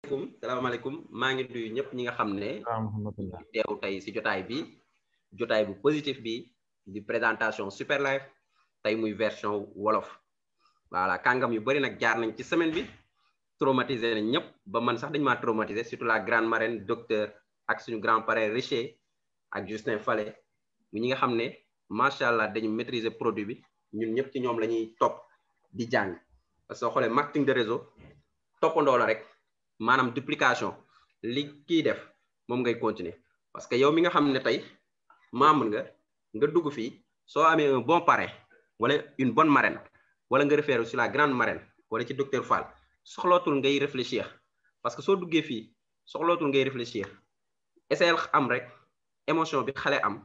salaamaaleykum maa ngi nuyu ñëpp ñi nga xam ne alhamdulilah teew tey si jotaay bu positif bi di présentation Super Life tey muy version wolof voilà kàngam yu bari nag jaar nañ ci semaine bi traumatisé nañ ñëpp ba man sax dañ maa traumatisé surtout la grande marraine docteur ak suñu grand parrain Richer ak Justin Fallé ñi nga xam ne macha allah dañu maîtriser produit bi ñun ñëpp ci ñoom la ñuy topp di jàng parce que soo xoolee marketing de réseau toppandoo la rek. maanaam duplication li kii def moom ngay continuer parce que yow mi nga xam ne tey membre nga dugg fii soo amee un bon parrain wala une bonne marraine wala nga référé sur la grande marraine wala ci docteur Fall soxlootul ngay réfléchir parce que soo duggee fii soxlootul ngay réfléchir essayer am rek émotion bi xale am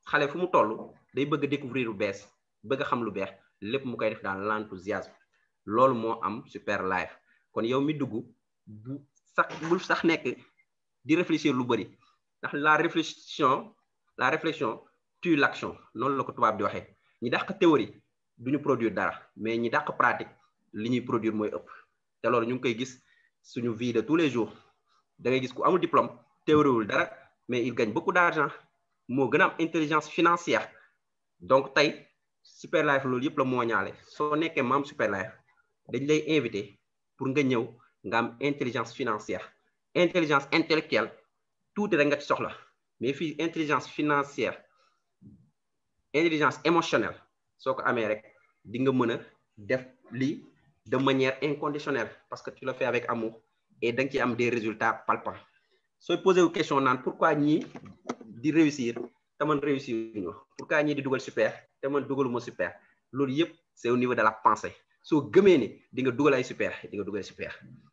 xale fu mu toll day bëgg découvrir lu bees bëgg xam lu beex lépp mu koy def dans l'enthousiasme loolu moo am Super Life kon yow mi dugg bul sax nekk di réfléchir lu bari ndax la réflexion tue l'action noonu la ko tubaab di waxee ñi dàq théorie duñu produire dara mais ñi dàq pratique li ñuy produire mooy ëpp te loolu ñu ngi koy gis suñu vie de tous les jours da ngay gis ku amul diplôme théorie wul dara mais il gagne beaucoup d'argent moo gën a am intelligence financière donc tey Super Life loolu yëpp la moo ñaale soo nekkee membre Super Life dañ lay invité pour nga ñëw nga am intelligence financière intelligence intellectuelle tuuti rek nga ci soxla mais fii intelligence financière intelligence émotionnelle soo ko amee rek di nga mën a def lii de manière inconditionnelle parce que tu le fais avec amour et da nga ci am des résultats palpants sooy posé wu question naan pourquoi ñii di réussir te man réussir ñu pourquoi ñii di dugal super te man dugaluma super loolu yëpp c'est au niveau de la pensée soo gëmee ni di nga dugal ay super di nga dugal super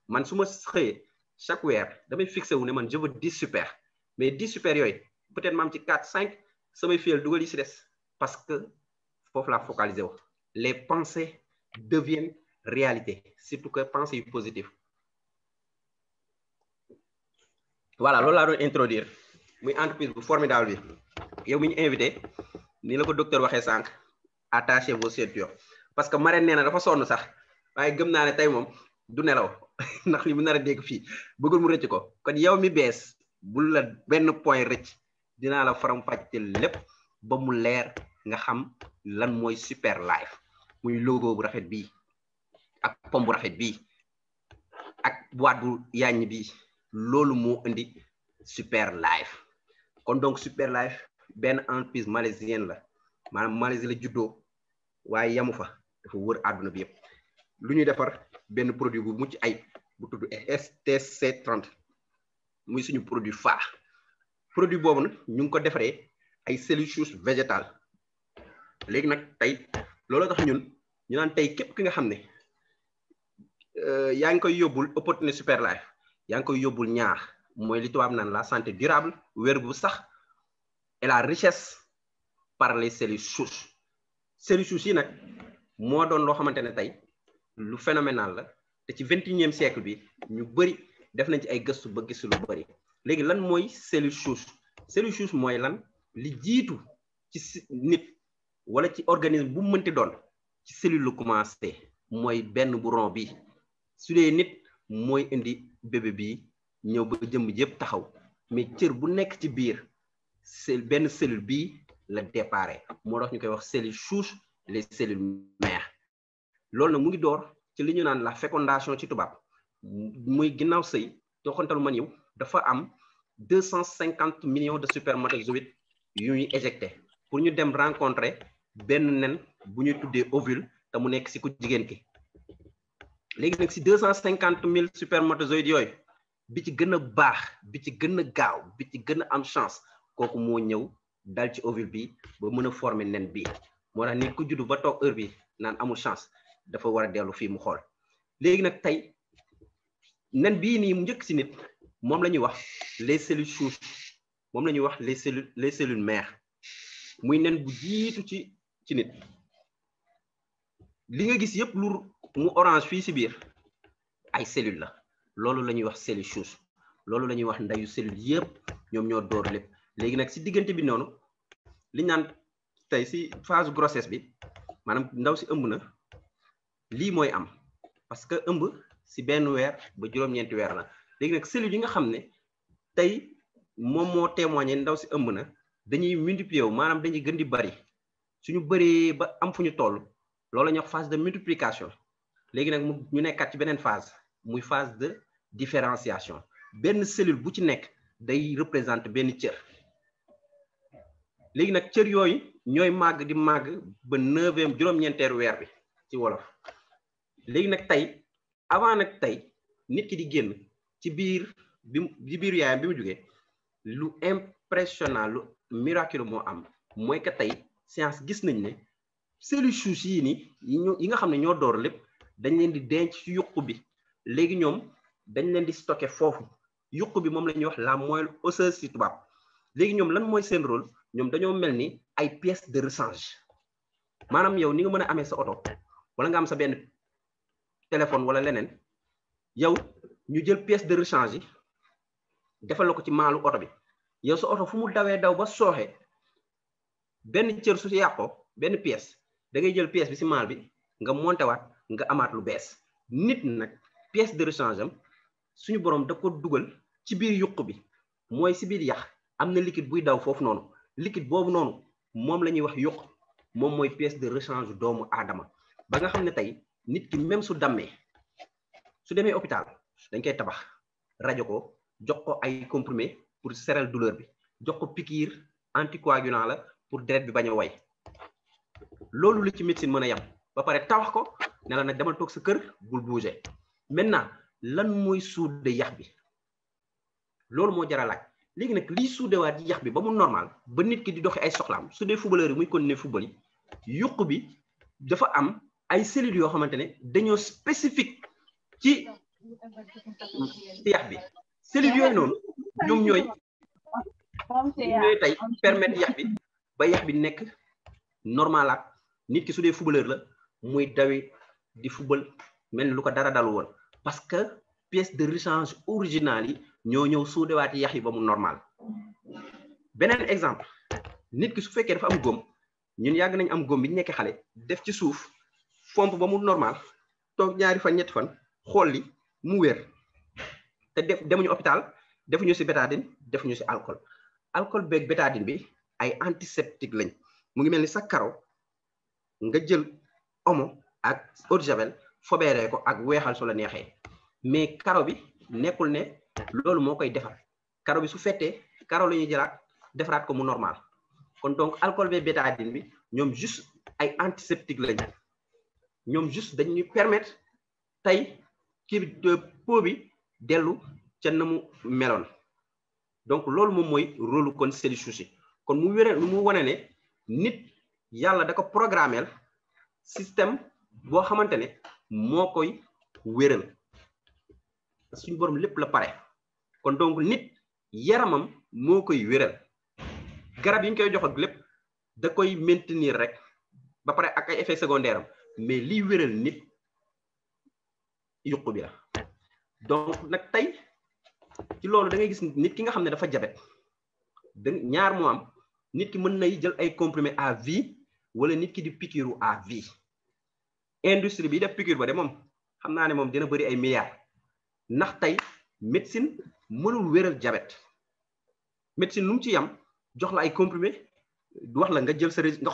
man su ma xëyee chaque weer damay fixé wu ne man je veux 10 super mais 10 super yooyu peut-être ma am ci 4 5 samay fiyel dugal yi si des parce que foofu laa focalisé wu les pensées deviennent réalité surtout que pensées yu positive voilà loolu laa doon introduire muy entreprise bu formidable bi yow mi ñu invité ni la ko docteur waxee sànq attachez vos ceintures parce que marraine nee na dafa sonn sax waaye gëm naa ne tey moom du nelaw ndax li mu nar a dégg fii bëggul mu rëcc ko kon yow mi bees bul la benn point rëcc dinaa la faram-fàcceel lépp ba mu leer nga xam lan mooy Super Life muy logo bu rafet bii ak pom bu rafet bii ak boîte bu yaaññ bii loolu moo indi Super Life kon donc Super Life benn entreprise malaisienne la maanaam Malaisie la juddoo waaye yamu fa dafa wër àdduna bi yëpp lu ñuy defar benn produit bu mucc ay bu tudd STC 30 muy suñu produit phare produit boobu nag ñu ngi ko defaree ay cellules souches végétales léegi nag tey loolu tax ñun ñu naan tey képp ki nga xam ne yaa ngi koy yóbbul opportunité Super Life yaa ngi koy yóbbul ñaar mooy li tubaab naan la santé durable wér gu sax et la richesse par les cellules souches cellules souches yi nag moo doon loo xamante ne tey lu phénoménal la te ci 21e siècle bi ñu bëri def nañ ci ay gëstu ba gis lu bëri léegi lan mooy cellule souche mooy lan li jiitu ci nit wala ci organisme bu mu mënti doon ci cellule lu commencé mooy benn bu rond bi su dee nit mooy indi bébé bi ñëw ba jëmm yëpp taxaw mais cër bu nekk ci biir benn cellule bii la déparé moo tax ñu koy wax cellule souche les cellules mères loolu nag mu ngi door ci li ñu naan la fécondation ci tubaab muy ginnaaw sëy toxantalu man yow dafa am 250 millions de spermatozoïdes yu ñuy éjecté pour ñu dem rencontrer benn nen bu ñuy tuddee ovule te mu nekk si ku jigéen ki léegi nag si 250 000 spermatozoïdes yooyu bi ci gën a baax bi ci gën a gaaw bi ci gën a am chance kooku moo ñëw dal ci ovule bi ba mën a former nen bii moo tax nit ku juddu ba toog heure bi naan amul chance dafa war a dellu fii mu xool léegi nag tey nen bii nii mu njëkk si nit moom la ñuy wax les cellules souches moom la ñuy wax les cellules mères muy nen bu jiitu ci nit li nga gis yëpp lu mu orange fii si biir ay cellules la loolu la ñuy wax cellule souche loolu la ñuy wax ndayu cellule yëpp ñoom ñoo door lépp léegi nag si diggante bi noonu li ñu naan tey si phase grossesse bi maanaam ndaw si ëmb na lii mooy am parce que ëmb si benn weer ba juróom-ñeenti weer la léegi nag cellules yi nga xam ne tey moom moo témoigné ndaw si ëmb na dañuy multiplier wu maanaam dañuy gën di bari suñu bëree ba am fu ñu toll loolu la ñuy wax phase de multiplication léegi nag ñu nekkaat ci beneen phase muy phase de différenciation benn cellule bu ci nekk day représenter benn cër léegi nag cër yooyu ñooy màgg di màgg ba 9e juróom-ñeenteelu weer bi ci wolof léegi nag tey avant nag tey nit ki di génn ci biir yaayam bi mu jógee lu impressionnant lu miraculeux moo am mooy que tey science gis nañ ne cellules souches yii nii yi nga xam ne ñoo door lépp dañ leen di denc ci yuq bi léegi ñoom dañ leen di stocké foofu yuq bi moom la ñuy wax la moelle osseuse ci tubaab léegi ñoom lan mooy seen rôle ñoom dañoo mel ni ay pièces de rechange maanaam yow ni nga mën a amee sa oto wala nga am sa benn téléphone wala leneen yow ñu jël pièce de rechange yi defal la ko ci maalu oto bi yow sa oto fu mu dawee daw ba sooxe benn cër su yàqoo benn pièce da ngay jël pièce bi ci maal bi nga monté waat nga amaat lu bees nit nag pièce de rechange am suñu borom da ko dugal ci biir yuq bi mooy ci biir yax am na liquide buy daw foofu noonu liquide boobu noonu moom la ñuy wax yuq moom mooy pièce de rechange doomu aadama ba nga xam ne tey nit ki même su dammee su demee hôpital dañ koy tabax rajo ko jox ko ay comprimé pour seral douleur bi jox ko piqûre anticoagulant la pour deret bi bañ a way loolu la ci médecine mën a yam ba pare tawax ko ne la nag demal toog sa kër bul bouger maintenant lan mooy suude yax bi loolu moo jar a laaj léegi nag liy suudewaat yax bi ba mu normal ba nit ki di doxi ay soxlaam su dee footballeur yi muy continuer football yi yuq bi dafa am ay cellules yoo xamante ne dañoo spécifique ci yax bi cellules yooyu noonu ñoom ñooy tey permettre yax bi ba yax bi nekk normal ak nit ki su dee footballeur la muy dawi di football mel ni lu ko dara dalu woon parce que pièce de rechange originale yi ñoo ñëw suudewaati yax yi ba mu normal beneen exemple nit ki su fekkee dafa am góom ñun yàgg nañ am góom bi ñu nekkee xale def ci suuf fomp ba mu normal toog ñaari fan ñetti fan xool li mu wér te demuñu hôpital defuñu ci bétadine defuñu ci alcool beeg bétadine bi ay antiseptique lañ mu ngi mel ni sa karo nga jël omo ak eau de javel fobeeree ko ak weexal su la neexee mais karo bi nekkul ne loolu moo koy defar karo bi su fettee karo la ñuy jëlaat defaraat ko mu normal kon donc alcool beeg bétadine bi ñoom juste ay antiseptique lañ ñoom juste dañuy permettre tey kii peau bi dellu ca na mu meloon donc loolu moom mooy rôle kon cellules souches kon mu wane ne nit yàlla da ko programmeel système boo xamante ne moo koy wéral suñu borom lépp la pare kon donc nit yaramam moo koy wéral garab yi ñu koy jox ak lépp da koy maintenir rek ba pare ak ay effets secondaires am mais liy wéral nit yuq bi la donc nag tey ci loolu da ngay gis nit ki nga xam ne dafa jabet ñaar moo am nit ki mën nay jël ay comprimés à vie wala nit ki di piqûre à vie industrie bi def piqûre ba de moom xam naa ne moom dina bëri ay milliards ndax tey médecine mënul wéral jabet médecine lu mu ci yam jox la ay comprimés wax la nga jël sa nga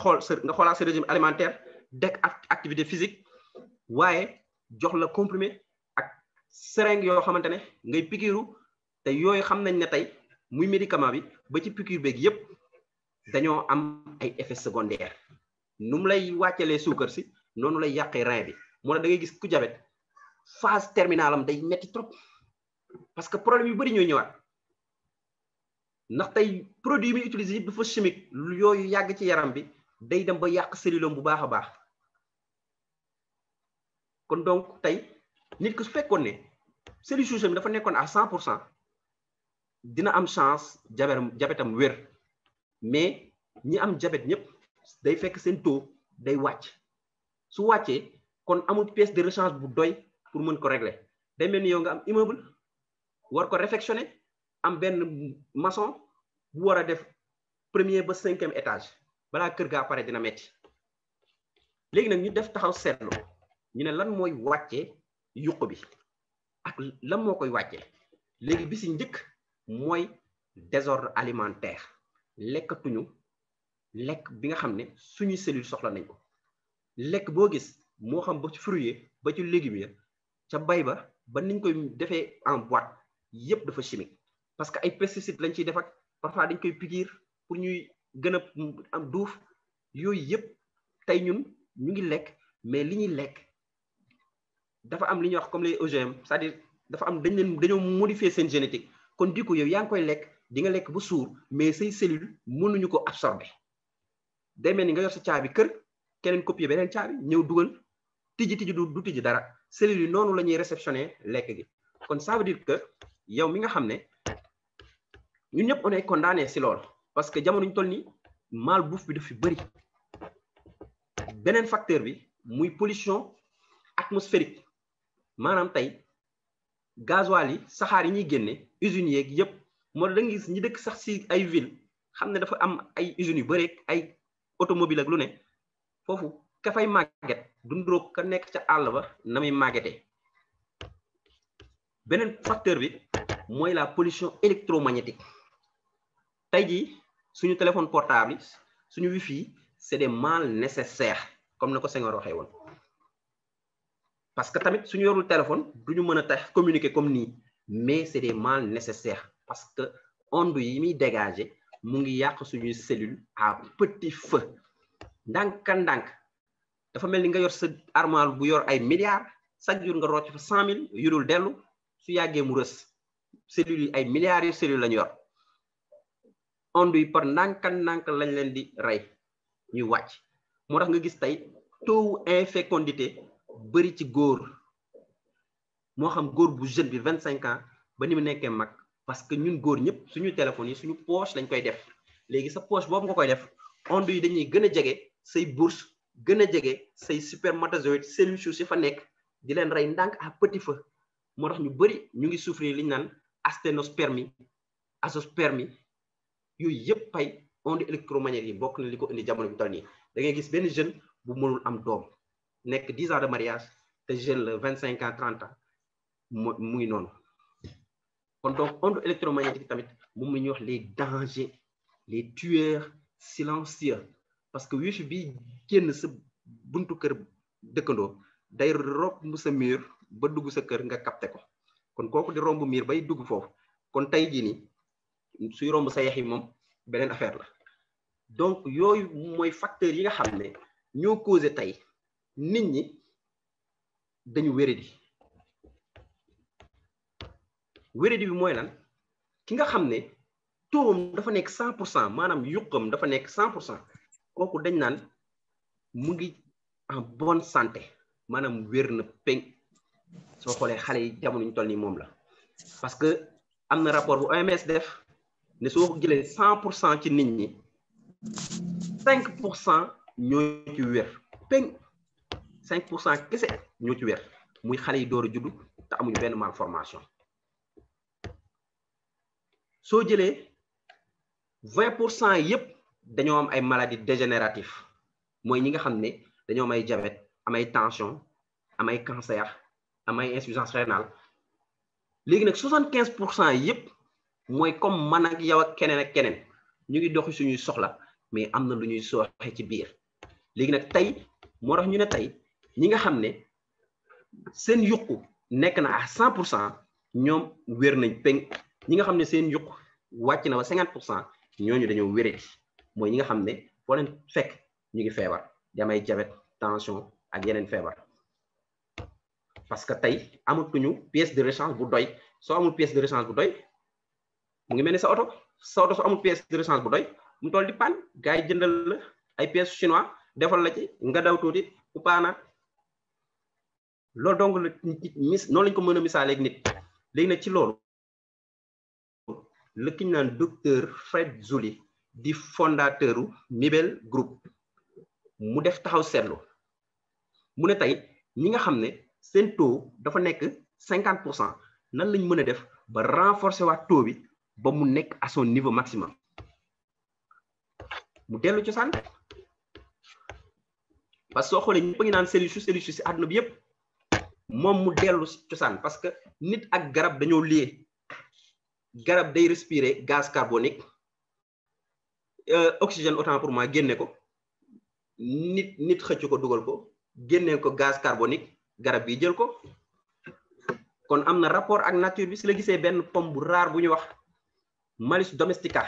xoolaat sa régime alimentaire dek activité physique waaye jox la comprimé ak seringue yoo xamante ne ngay piqûre te yooyu xam nañ ne tey muy médicament bi ba ci piqûre beeg yépp dañoo am ay effets secondaires nu mu lay wàccelee suukar si noonu lay yàqee rein bi moo tax da ngay gis ku jabet phase terminale am day metti trop parce que problème yu bëri ñooy ñëwaat ndax tey produit yi muy utiliser yëpp dafa chimique yooyu yàgg ci yaram bi day dem ba yàq cellule bu baax a baax kon donc tey nit ki su fekkoon ne cellule souche bi dafa nekkoon à 100% dina am chance jabetam wér mais ñi am jabet ñëpp day fekk seen taux day wàcc su wàccee kon amul pièce de rechange bu doy pour mën ko régler day mel ni yow nga am immeuble war ko réfectionner am benn maçon bu war a def 1er ba 5e étage balaa kër gaa pare dina metti léegi nag ñu def taxaw seetlu ñu ne lan mooy wàccee yuq bi ak lan moo koy wàccee léegi bi si njëkk mooy désordre alimentaire lekkatuñu lekk bi nga xam ne suñuy cellule soxla nañ ko lekk boo gis moo xam ba ci fruits ba ci légumes ya ca bay ba niñ koy defee en boîte yépp dafa chimique parce que ay pesticides lañ ciy def ak parfois dañ koy piqûre pour ñuy gën a am duuf yooyu yépp tey ñun ñu ngi lekk mais li ñuy lekk dafa am li ñuy wax comme les OGM c'est-à-dire dafa am dañoo modifier seen génétique kon du coup yow yaa ngi koy lekk di nga lekk ba suur mais say cellules mënuñu ko absorber day mel ni nga yor sa caabi kër keneen copier beneen caabi ñëw dugal tijji du tijji dara cellules yi noonu la ñuy réceptionner lekk gi kon ça veut dire que yow mi nga xam ne ñun ñëpp on est condamné si loolu parce que jamono ñu toll nii malbouffe bi daf fi bëri beneen facteur bi muy pollution atmosphérique maanaam tey gasoil yi saxaar yi ñuy génne usines yeeg yëpp moo da nga gis ñi dëkk sax si ay ville xam ne dafa am ay usines yu bëri ay automobile ak lu ne foofu ka fay màgget du ndróog ka nekk ca àll ba na muy màggetee beneen facteur bi mooy la pollution électromagnétique tey jii suñu téléphone portable suñu wifi c'est des mal nécessaires comme na ko Senghor waxee woon parce que tamit suñu yorul téléphone duñu mën a tax communiquer comme nii mais c'est des mal nécessaires parce que onde yi muy dégager mu ngi yàq suñuy cellules à petit feu ndànk dafa mel ni nga yor sa armoire bu yor ay milliards chaque jour nga rocc fa 100 000 yu dul dellu su yàggee mu rës cellules yi ay milliards yu cellules lañu yor onde yi par ndànk lañ leen di rey ñuy wàcc moo tax nga gis tey taux infécondité bëri ci góor moo xam góor bu jeune bi 25 ans ba ni mu nekkee mag parce que ñun góor ñëpp suñu téléphones yi suñu poche lañ koy def léegi sa poche boobu nga koy def onde yi dañuy gën a jege say bourse gën a jege say spermatozoïdes cellules souches yi fa nekk di leen rey ndànk à petit feu moo tax ñu bëri ñu ngi souffrir li ñu naan asténospermie azoospermie yooyu yëpp pay onde électromagnétique yi bokk na li ko indi jamono bi toll nii da ngay gis benn jeune bu mënul am doom nekk 10 ans de mariage te jeune la 25 ans 30 ans mu ngi noonu kon donc onde électromagnétique tamit moom la ñuy wax les dangers les tueurs silencieux parce que wifi bi génn sa buntu kër dëkkandoo day romb sa mur ba dugg sa kër nga capté ko kon kooku di romb mur bay dugg foofu kon tey jii nii suy romb sa yax yi moom beneen affaire la donc yooyu mooy facteurs yi nga xam ne ñoo causé tey nit ñi dañu wéradi bi mooy lan ki nga xam ne turam dafa nekk 100% maanaam yuqam dafa nekk 100% kooku dañ naan mu ngi en bonne santé maanaam wér na peñ soo xoolee xale yi jamono ñu toll nii moom la parce que am na rapport bu OMS def ne soo ko jëlee 100% ci nit ñi 5% ñoo ci wér peñ 5% kese ñoo ci wér muy xale yi door a juddu te amuñu benn malformation soo jëlee 20% yépp dañoo am ay maladies dégénératives mooy ñi nga xam ne dañoo am ay diabète am ay tension am ay cancer am ay insuffisance rénale léegi nag 75% yépp mooy comme man ak yow ak keneen ñu ngi doxi suñuy soxla mais am na lu ñuy sooxe ci biir léegi nag tey moo tax ñu ne tey ñi nga xam ne seen yuqu nekk na à 100% ñoom wér nañ peñ ñi nga xam ne seen yuq wàcc na ba 50% ñooñu dañoo wérati mooy ñi nga xam ne foo leen fekk ñu ngi feebar di am ay diabète tension ak yeneen feebar parce que tey amatuñu pièce de rechange bu doy soo amul pièce de rechange bu doy mu ngi mel ni sa oto soo amul pièce de rechange bu doy mu toll di panne gars yi jëndal la ay pièces chinois defal la ci nga daw tuuti bu paanaat loolu donc la noonu lañ ko mën a misaaleeg nit léegi nag ci loolu la ki ñu naan docteur Fred Zuli di fondateur u Mibel Group mu def taxaw seetlu mu ne tey ñi nga xam ne seen taux dafa nekk 50% nan lañ mën a def ba renforcer waat taux bi ba mu nekk à son niveau maximum mu dellu cosaan parce que soo xoolee ñëpp a ngi naan cellule si àdduna bi yëpp moom mu dellu cosaan parce que nit ak garab dañoo lié garab day respirer gaz carbonique oxygène autant pour moi génne ko nit xëcc ko dugal ko génne ko gaz carbonique garab bi jël ko kon am na rapport ak nature bi si la gisee benn pomme bu rare bu ñu wax Malus domestica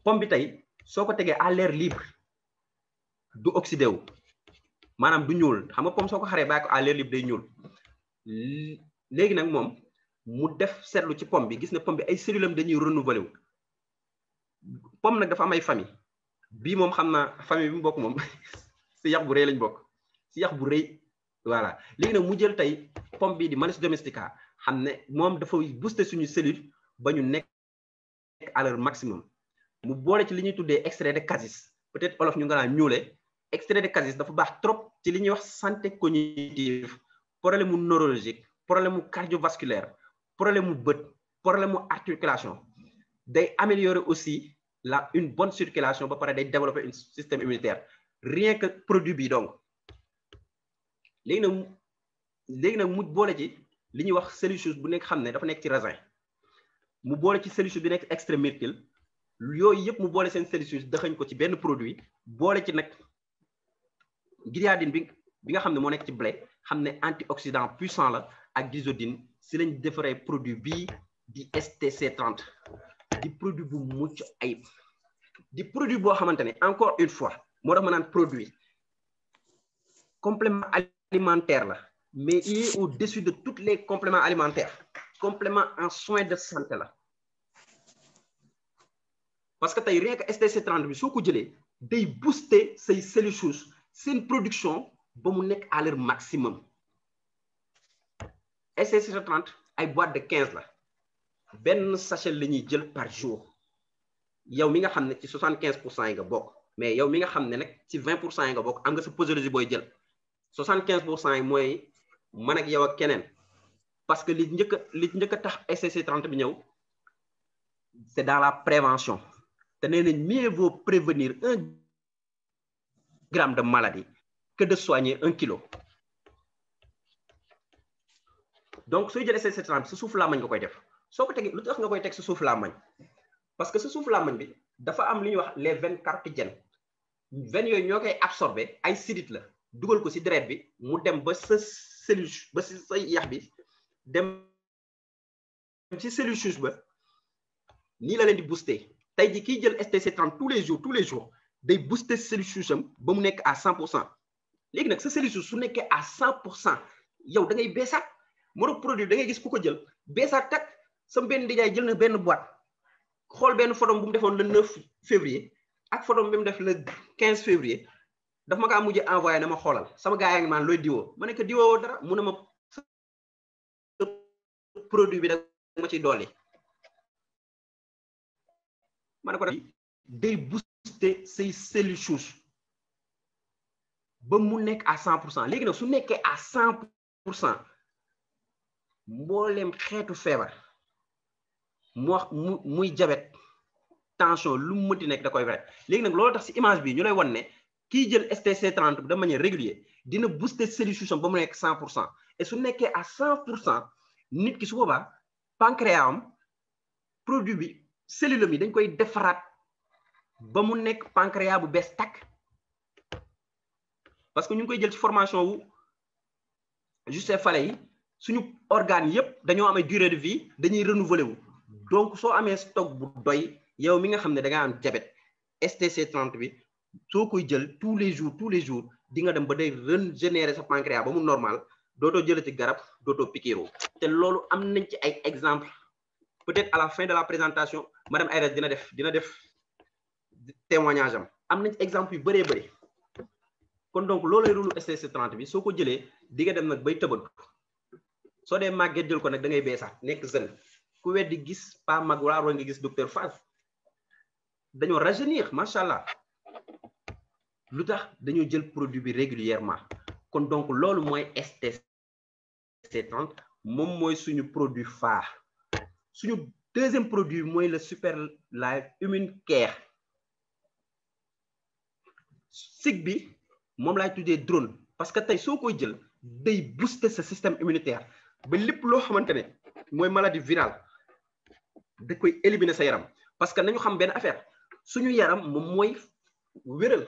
pomme bi tey soo ko tegee à l'air libre du oxydé wu maanaam du ñuul xam nga pomme soo ko xaree bàyyi ko à l'air libre day ñuul léegi nag moom mu def seetlu ci pomme bi gis na pomme bi ay cellules am dañuy renouveler wu pomme nag dafa am ay famille bii moom xam naa famille bi mu bokk moom si yax bu rëy lañ bokk si yax bu rëy voilà léegi nag mu jël tey pomme bii di Malus domestica xam ne moom dafa booster suñu cellule ba ñu nekk à leur maximum mu boole ci li ñuy tuddee extrait de cassis peut-être olof ñu nga naan ñuule extrait de cassis dafa baax trop ci li ñuy wax santé cognitive problème mu neurologique problème mu cardiovasculaire problème mu bët problème mu articulation day améliorer aussi une bonne circulation ba pare day développer un système immunitaire rien que produit bi donc léegi nag mu boole ci li ñuy wax cellulose bu nekk xam ne dafa nekk ci raisin mu boole ci cellulose bi nekk extrait myrtille yooyu yëpp mu boole seen cellulose dëxañ ko ci benn produit boole ci nag gliadine bi nga xam ne moo nekk ci blé xam ne antioxydant puissant la ak glycodine si lañ defaree produit bii di STC30 di produit bu mucc ayib di produit boo xamante ne encore une fois moo tax ma naan produit complément alimentaire la mais il est au-dessus de tous les compléments alimentaires complément en soins de santé la parce que tey rien que STC30 bi soo ko jëlee day booster say cellules souches seen production ba mu nekk à leur maximum STC30 ay boîte de 15 la benn sachet la ñuy jël par jour yow mi nga xam ne ci 75% yi nga bokk mais yow mi nga xam ne nag ci 20% yi nga bokk am nga sa posologie booy jël 75% yi mooy man ak yow ak keneen parce que li njëkk a tax STC30 bi ñëw c'est dans la prévention te nee nañ mieux vaut prévenir 1 gramme de maladie que de soigner 1 kilo donc sooy jël STC30 sa suuf làmmañ nga koy def soo ko tegee lu tax nga koy teg sa suuf làmmañ parce que sa suuf làmmañ bi dafa am li ñuy wax les veines carotidiennes veines yooyu ñoo koy absorber ay sidit la dugal ko ci deret bi mu dem ba sa cellule ba ci sa yax bi dem ci cellule souche ba nii la leen di booster tey ji kiy jël STC30 tous les jours day booster cellule souche am ba mu nekk à 100% léegi nag sa cellule souche su nekkee à 100% yow da ngay beesaat moo tax produit da ngay gis ku ko jël beesaat tak sa benn dijaay jël na benn boîte xool benn photo bu mu defoon le 9 février ak photo bi mu def le 15 février daf ma kaa mujjee envoyé na ma xoolal sama gars yaa ngi maan looy diwoo ma ne ko diwoo dara mu ne ma produit bi da ma ciy dolli ma ne ko day booster say cellules souches ba mu nekk à 100% léegi nag su nekkee à 100% mbooleem xeetu feebar muy diabète tension lu mu mënti nekk da koy vrai léegi nag loolu tax ci image bi ñu lay wan ne kii jël STC30 de manière régulière dina booster cellules souches ba mu nekk 100% et su nekkee à 100% nit ki su boobaa pancréas am produit bi cellule am yi dañ koy defaraat ba mu nekk pancréas bu bees takk parce que ñu ngi koy jël ci formation wu juste fale yi suñu organes yépp dañoo amee durée de vie dañuy renouveler wu donc soo amee stock bu doy yow mi nga xam ne da nga am diabète STC30 bi soo koy jël tous les jours di nga dem ba day régénérer sa pancréas ba mu normal dootoo jëlati garab dootoo piqûre te loolu am nañ ci ay exemple peut-être à la fin de la présentation madame Aïda dina def témoignage am nañ ci exemple yu bëree bëri kon donc loolay rôle STC30 bi soo ko jëlee di nga dem nag bay tëbantu soo dee màgget jël ko nag da ngay beesaat nekk jeune ku weddi gis pas mag waa nga gis docteur Fall dañoo rajeunir macha allah lu tax dañoo jël produit bi régulièrement kon donc loolu mooy STC30 moom mooy suñu produit phare suñu deuxième produit mooy le Super Life Immune Care sig bi moom laay tuddee drone parce que tey soo koy jël day booster sa système immunitaire ba lépp loo xamante ne mooy maladie virale da koy éliminer sa yaram parce que nañu xam benn affaire suñu yaram moom mooy wéral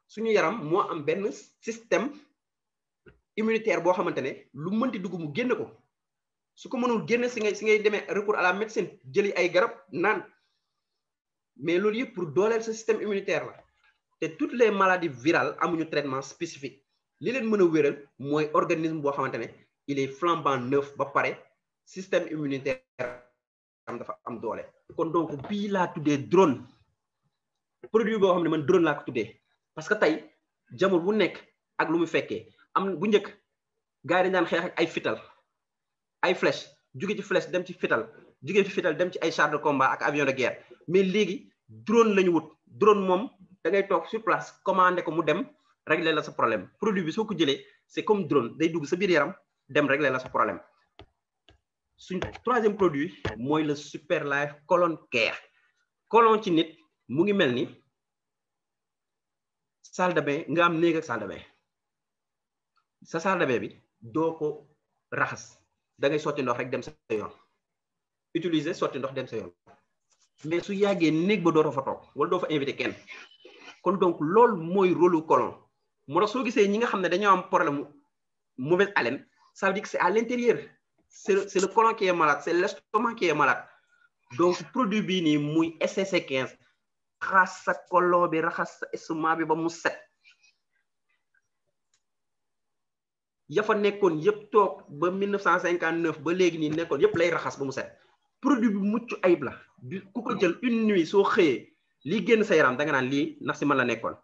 suñu yaram moo am benn système immunitaire boo xamante ne lu mënti dugg mu génn ko su ko mënul génn si ngay demee recours à la médecine jëli ay garab naan mais loolu yëpp pour dooleel sa système immunitaire la te toutes les maladies virales amuñu traitement spécifique li leen mën a wéral mooy organisme boo xamante ne il est flambant neuf ba pare système immunitaire am dafa am doole. kon donc bii laa tuddee drone produit boo xam ne man drone laa ko tuddee parce que tey jamono bu nekk ak lu mu fekkee am bu njëkk gars yi dañ daan xeex ak ay fital ay flèche jóge ci flèche dem ci fital jóge fi fital dem ci ay char de combat ak avion de guerre mais léegi drone la ñu wut drone moom da ngay toog sur place commandé ko mu dem régler la sa problème produit bi soo ko jëlee c'est comme drone day dugg sa biir yaram dem régler la sa problème. suñ troisième produit mooy le Super Life Colon Care colon ci nit mu ngi mel ni salle de bain nga am néeg ak salle de bain sa salle de bain bi doo ko raxas da ngay sotti ndox rek dem sa yoon utiliser sotti ndox dem sa yoon mais su yàggee néeg ba dootoo fa toog wala doo fa invité kenn kon donc loolu mooy rôle colon moo tax soo gisee ñi nga xam ne dañoo am problème mauvaise haleine ça veut dire que c'est à l'intérieur c'est le colon qui est malade c'est l'estomac qui est malade donc produit bii nii muy SCC15 raxas sa colon bi raxas sa estomac bi ba mu set ya fa nekkoon yëpp toog ba 1959 ba léegi nii nekkoon yëpp lay raxas ba mu set produit bi mucc ayib la ku ko jël une nuit soo xëyee lii génn sa yaram da nga naan lii ndax si man la nekkoon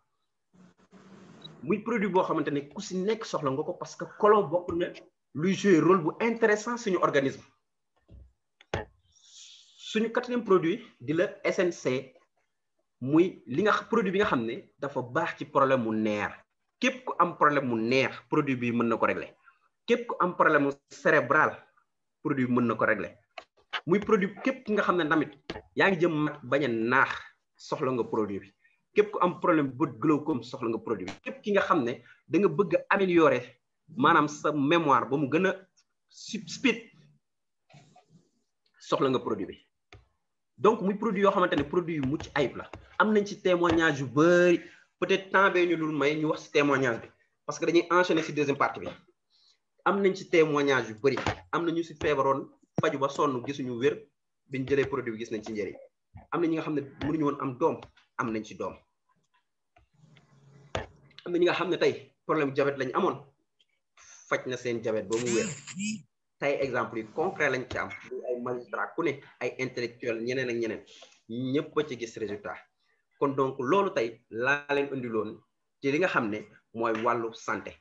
muy produit boo xamante ne ku si nekk soxla nga ko parce que colon bokk na luy jouer rôle bu intéressant suñu organisme suñu quatrième produit di la SNC muy li nga produit bi nga xam ne dafa baax ci problème mu neer képp ku am problème mu neer produit bi mën na ko régler képp ku am problème mu cérébral produit bi mën na ko régler muy produit képp ki nga xam ne tamit yaa ngi jëm mag bañ a naax soxla nga produit bi képp ku am problème bët glaucome soxla nga produit bi képp ki nga xam ne da nga bëgg a améliorer maanaam sa mémoire ba mu gën a speed soxla nga produit bi donc muy produit yoo xamante ne produit yu mucc ayib la am nañ ci témoignage yu bëri peut-être temps bee ñu dul may ñu wax ci témoignage bi parce que dañuy enchaîner ci deuxième partie bi am nañ ci témoignage yu bëri am na ñu ci feebaroon faju ba sonn gisuñu wér biñ jëlee produit bi gis nañ ci njëriñ am na ñi nga xam ne mënuñu woon am doom am nañ ci doom am na ñi nga xam ne tey problème diabète lañ amoon faj na seen diabète ba mu wér tey exemple yi concret lañ ci am ay magistrat ku ne ay intellectuel ñeneen ak ñeneen ñëpp a ci gis résultat kon donc loolu tey laa leen indiloon ci li nga xam ne mooy wàllu santé